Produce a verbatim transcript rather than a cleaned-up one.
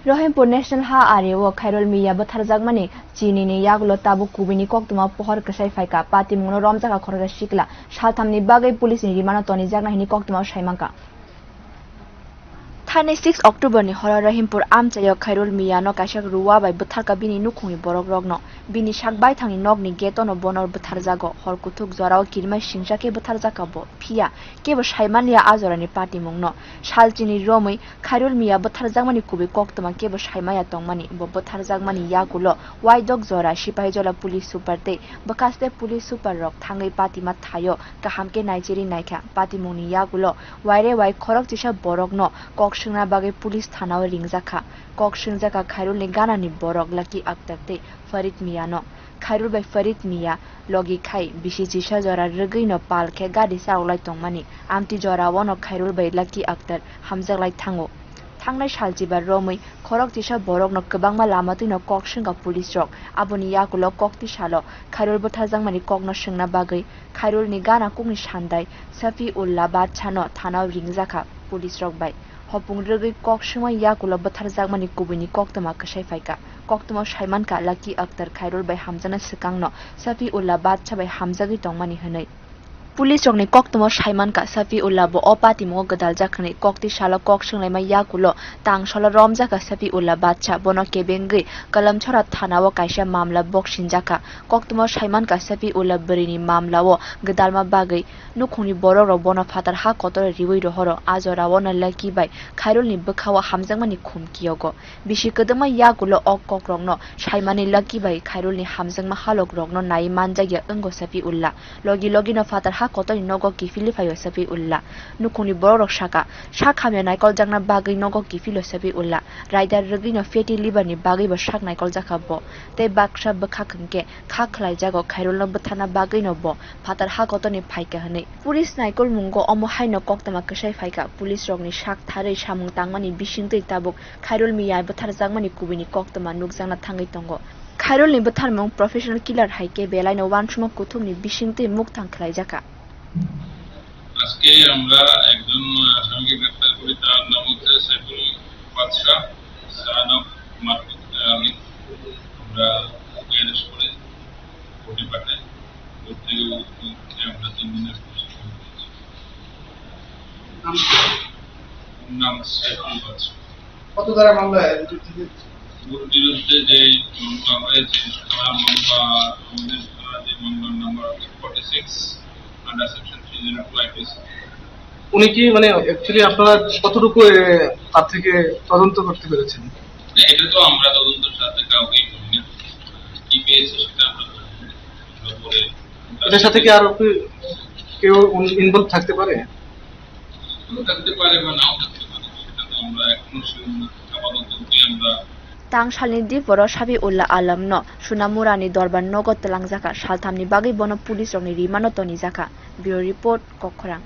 Rahimpur National Ha Ari o Khairul Miya bwtharjakmani chinini yagulo tabuk kubini koktwma pohor kwsai phaikha. Patimungno romjakha khoroksa sikla. Salthamni bagwi police ni rimano tonijaknai hwnwi koktwmao saimankha. Thani six October ni horo Rahimpur amchaio Khairul Miya no kaisa ruwa bai bwtharkha bini nukhungni borok rokno. Bini sak baithangni nokni gate ono bono bwtharjago. Hor kuthuk jorao kirima singsa khe bwtharjakha bo. Phiya kebo saimanliya a jorani patimungno. Salchini romwi Khairul Miya bwtharjakmani kubui koktwma kebo saimaya tongmani. Bo bwtharjakmani yagulo Waidok jora Sipahijola police super tei bwkhaste police super rok thangwi patima thaio kaham khe naichiri naikha. Patimungni yagulo waire wai khorok chisa borokno kok swngna bagwi police thanao ringjakha. Kok swngjakha Khairulni ganani borok Lucky Akhtar tei Farid Miyano. Khairul bai Farid Miya logi khai bisi chisa jora rwgwino pal khe gari charoklai tongmani. Amtwi jorao no Khairul bai Lucky Akhtar hamjaklai thango. Thangnai salchiba romwi khorok chisa borokno kwbangma lama twino kok swngkha police rok. Aboni yagulo koktwi salo Khairul bwtharjakmani kokno swngna bagwi Khairulni gana kukni sandai Safiullah Badshah no thanao ringjakha police rok bai. Hopung rwgwi kok swngma yagulo bwtharjakmani kubuini koktwma kwsai phaikha. Koktwmao saimankha Lucky Akhtar Khairul bai hamjakna swkangno Safiullah Badshah bai hamjagwi tongmani hwnwi. Police rokni koktwmao saimankha Safiullah bo o patimungo gwdaljak hwnwi. Koktwi salo kok swnglaima yagulo tang salo romjakha Safiullah Badshah, bono kebengwi Kalamchara thanao kaisa mamla boksinjakha. Koktwmao saimankha Safiullah bwrwini mamlao gwdalma bagwi nukhungni borokrok bono phatar ha kotor riwi rohoro. A jorao no Lucky bai Khairulni bwkhao hamjakmani khum kiyogo. Bisi kwdwkma yagulo o kokrokno saimani Lucky bai Khairulni hamjakma halokrokno nai manjakya wngo Safiullah. Logi logino phatar ha kotorni nogo kiphilwi phaio Safiullah. Nukhungni borokrok sakha, sak hamya naikoljakna bagwi nogo kiphilo Safiullah. Raidar rwgwino fatty liverni bagwibo sak naikoljakha bo. Tei baksa bwkhak hwnkhe kha khlaijago Khairulno bwtharna bagwino bo phatar ha kotorni phaikha hwnwi. Police naikolmungo omo haino koktwma kwsai phaikha. Police rokni sak tharwi samung tangmani bisingtwi tabuk Khairul Miya bwtharjakmani kubuini koktwma nukjakna thangwi tongo. Khairulni bwtharmung professional killer hai khe belaino uansukma kuthumni bisingtwi mukthang khlaijakha. আজকে আমরা একজন আসামিকে গ্রেপ্তার করি, তার নাম হচ্ছে সাইফুল বাদশা, son of মারুফ আলী। আমরা ওকে অ্যারেস্ট করে কোর্টে পাঠাই। কোর্ট থেকে ওকে আমরা তিন দিনের রিমান্ড দিয়েছি। নাম? ওর নাম সাইফুল বাদশা। কত ধারা মামলা এর বিরুদ্ধে? ওর বিরুদ্ধে যে মামলা হয়েছে, থানা মামলা, আমাদের থানা যে মামলার number forty six, under section three zero two IPC. উনি কি, মানে, অ্যাকচুয়ালি আপনারা কতটুকু, এ, তার থেকে তদন্ত করতে পেরেছেন? না, এটা তো আমরা তদন্তের সাথে কাউকেই বলি না। কি পেয়েছে সেটা আমরা বলি না। আমরা পরে এটার সাথে কি আরো কি কেউ ইনভলভ থাকতে পারে? থাকতে পারে বা নাও থাকতে পারে, সেটা তো আমরা এখনো শিওর না। আপাতত কি আমরা Tang salni diporo Safiullah Alamno Sunamurani dorbar nogo twlangjakha, salthamni bagwi bono police rokni rimano tonijakha. Bureau Report, Kokkhorang.